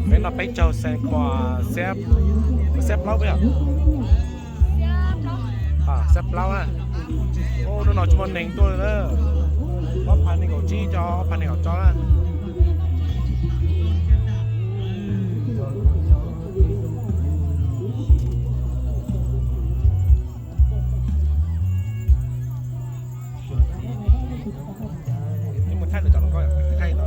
Peb noj peb caug xees khuam, xiab plaub peb yom? Xiab plaub na. Ub, hnub no tsis muaj neeg tuaj li na. Ob phav nees nkaum tsib rau ob phav nees nkaum rau na. Mus thaij lawv cov hluas nkauj, thaij no.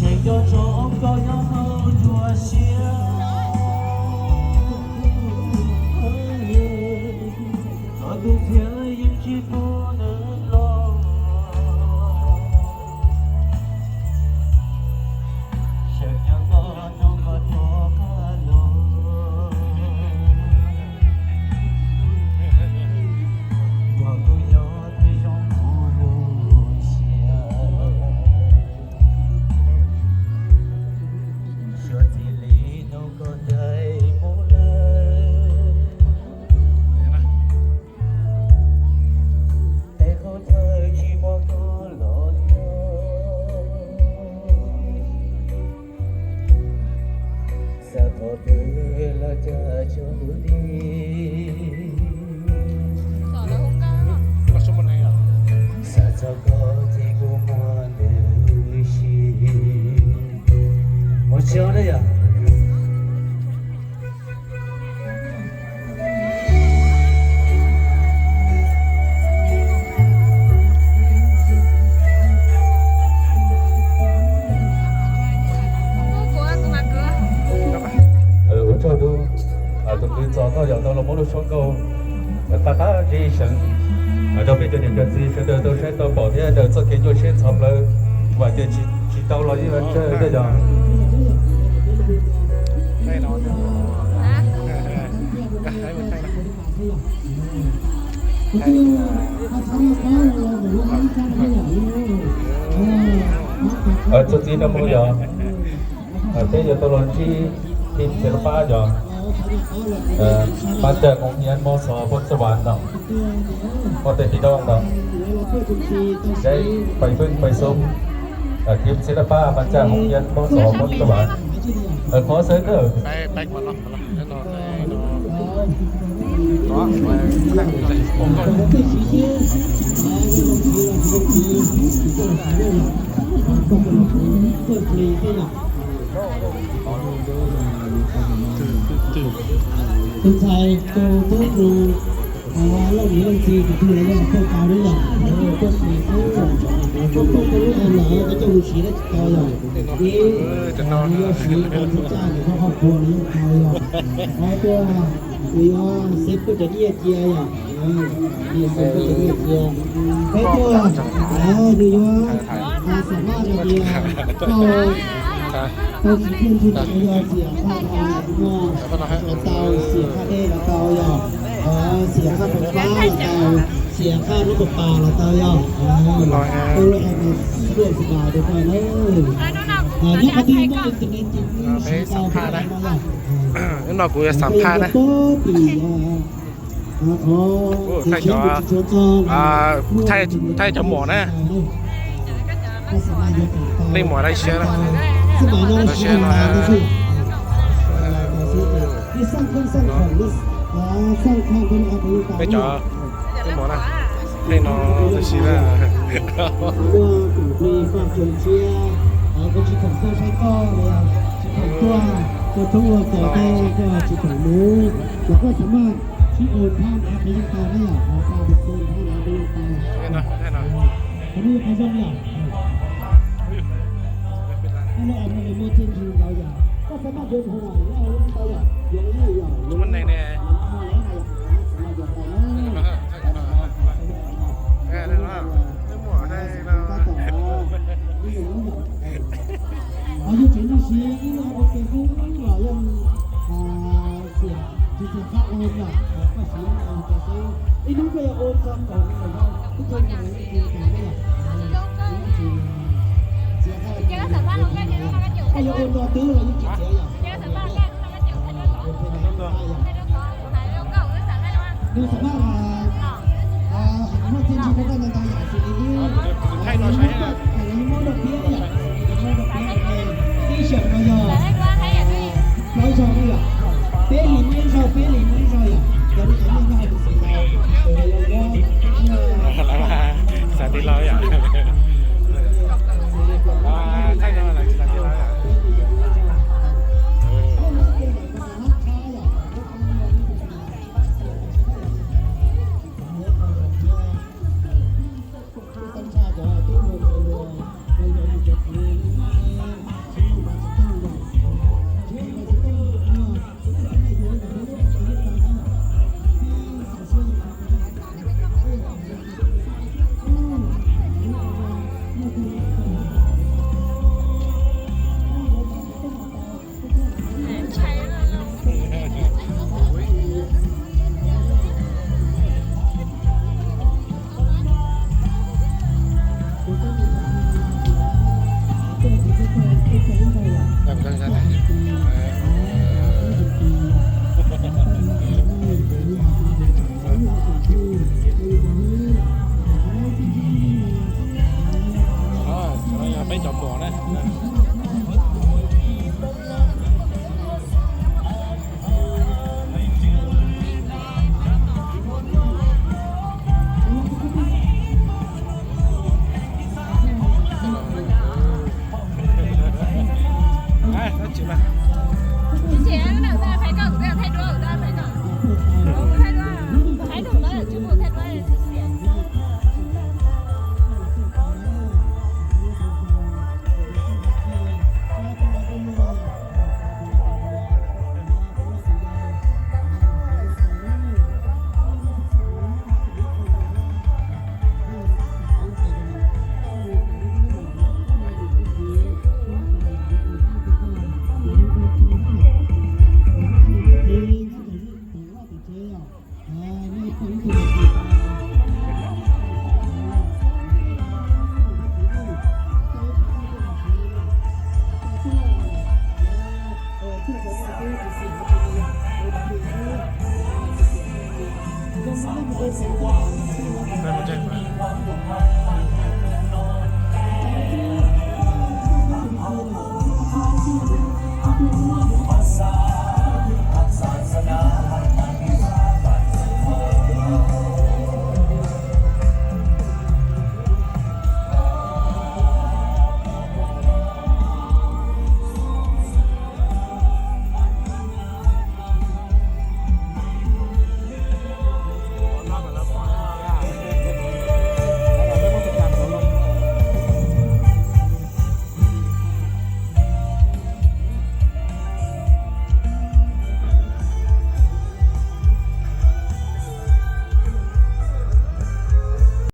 Tseem nco tso koj nyob hauv nruab siab, koj tus ntxhiab yeej tsis pub nws los. Sawv nyob koj nyob koj rov qab los, nrog kuv nyob thiaj zoo kuv lub siab. Suav txij li hnub koj rais mus lawm, es qhov chaw tsis muaj koj los nyob, xav thov peb los cas tsaus ntuj nti. Xav txog koj ces kuv muaj ntws si. Ua tsaug na yom. Ua tsaug tus kwv Txos koj yog tau los muab lub suab nkauj qab qab zib seev rau peb cov niam cov txiv sawv daws tau saib tau pom thiab daws txoj kev nyuaj siab ntxhov plawv, vam tias tsis tau los yeej tsawg thiab yog. Txuas ntxiv no mus yog peb yuav tau los ntsib thib xeeb pab yog Pab Caj Hmoob Nyiaj Mos Xos Phoos Xas Vas no, Mos Tes Pis Doo no, Dej Pais Pwj Pais Xub, thib xeeb pab Pab Caj Hmoob Nyiaj Mos Xos Phoos Xas Vas. Qhov xwb na. Tus ntxhais tus tub tus leej niam leej txiv tus twg los yeej koj tau li yom, koj siv xwb, koj koj lub a lawm koj coj mus siv dab tsi tau yom. Ib, yog siv tus txaj nws koj qhov puag nws yeej tau yom. Ob tuaj, nws yuav xeeb koj cov nyiaj cia yom. Nws xeeb koj cov nyiaj cia. Peb tuaj, nws yuav xam maj rau tias koj tau tsis tiag ntsig tau yog xiam qhaj no los tau, xiam qhaj dej los tau yom, xiam qhaj fab los tau, xiam qhaj lub pas pas los tau yom. Ua lub app no luaj xwb mas rau koj na. Nyob qhov twg muaj internet ces siv tau lub app no yom. Hnub no kuv yuav xam phaj na. Thaij cov, thaij cov muam na. Leej muam laj siab, laj siab no. Peb cov leej muam na, leej no laj siab na. Tsis khoom tuaj saib koj, tsis khoom tuaj Koj txhob ua kom koj tsis tau mus, los koj xam maj sib ua thab av peb yeej tau na yom, ho xa tus xu thab av peb yeej tau. Qhov no yog qhov zoo yom. Koj xam maj yuav dhau los yeej tau yom, yuav ib yam yom, yuav ib yam yom, yuav tau na. Qhov yog tseem nyuaj siab ib lub av peb xwb los yeej tsis txiav qab ua yom, koj siv ua rau xwb. Ib hnub koj yuav ua txog kaum li los yog ib co nyuag li yeej tsis tau na yom. Koj yuav ua nto twb los yeej tsis txiav yom. Nws xam maj muaj txiaj ntsig rau koj ntau ntau yam xws li ib, muab rau piab yom, muab rau piab ib xyoos no yog plaub zaug yom, peb hlis muaj ib zaug, peb hlis muaj ib zaug yom, yog li cov nej nyob hauv tus xwm tau. Xav tij laug yom. Thaij no lawv tsis xav tij laug yom. Peb cov muam na.